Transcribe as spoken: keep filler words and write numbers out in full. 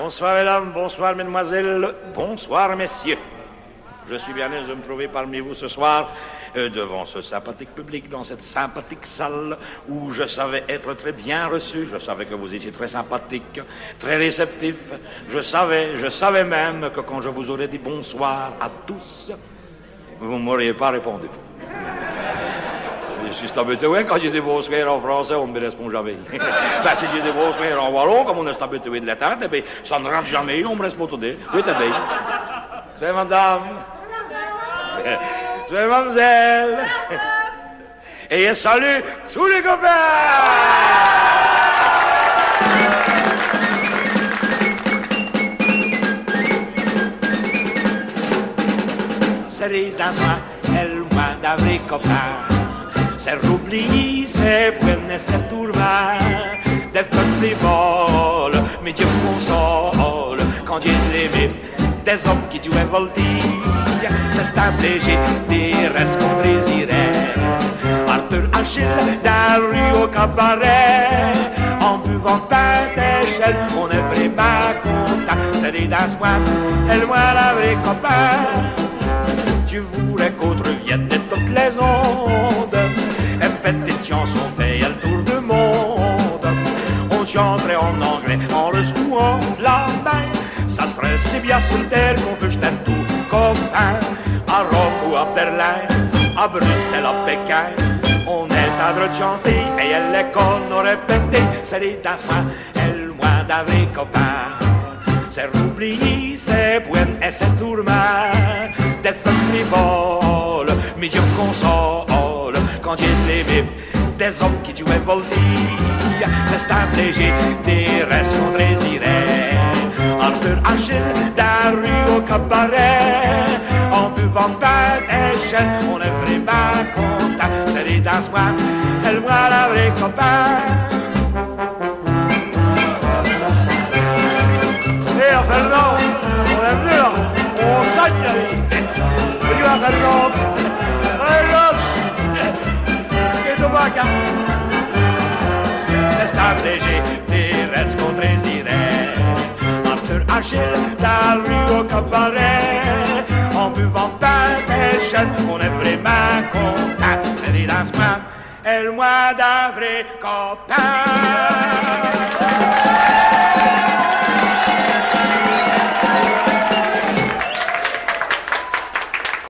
Bonsoir mesdames, bonsoir mesdemoiselles, bonsoir messieurs. Je suis bien aise de me trouver parmi vous ce soir, euh, devant ce sympathique public, dans cette sympathique salle où je savais être très bien reçu, je savais que vous étiez très sympathiques, très réceptifs. Je savais, je savais même que quand je vous aurais dit bonsoir à tous, vous ne m'auriez pas répondu. Je suis habitué, quand je dis bonsoir en français, on ne me répond jamais. Ben, si je dis bonsoir en wallon, comme on est habitué de l'entendre, eh ben, ça ne rate jamais, on me répond tout de suite. Oui, t'es bien. C'est madame. C'est mademoiselle. Et salut tous les copains. Sèrez dins s' cwin, èl mwin dins vos copins. C'èst roubliyî sès pwènes, sès toûrmints. Dès feumes frîvoles, mi dji m' console quand dj'é d' lès mès. Dès-omes qui djouwèt voltî, c'è-st-in pléji di rèscontrer zî rèves. Arthur Achille dins l' rûwe au cabaret, en buvant pain èt chène, on-èst vrémint contint. Sèrez dins s' cwin, èl mwin dins vos copins. Dji vôreu qu'on r'viène di totes lès-ondes, ène pitite tchanson fét èl toûr du monde. On tchant'reut en anglès, en rèscouwant flamand. Ça s'reut si bia su l' tére qu'on fût-st-on toûr copins. À Rome ou à Berlin, à Bruxelles, à Pékin, on-ètind dré d' tchanter èt èl lès côps on-ôreut rèpèté. Sèrez dins s' cwin, èl mwin dins vos copins. C'èst roubliyî sès pwènes èt sès toûrmints. Dès feumes frîvoles, mi dji m' console quand dj'é d' lès mès. Dès-omes qui djouwèt voltî, c'è-st-in pléji di rèscontrer zî rèves. Arthur Achille dins l' rûwe au cabaret, en buvant pain èt chène, on-èst vrémint contint. Sèrez dins s' cwin, èl mwin dins vos copins. Hé, à Fernand, on-èst v'nu là, on saigne, v'nu à Fernand. Allez, lâche. Èt on va, c'è-st-in pléji di rèscontrer zî rèves. Arthur Achille dins l' rûwe au cabaret, en buvant pain èt chène, on-èst vrémint contint. Sèrez dins s' cwin, èl mwin dins vos copins.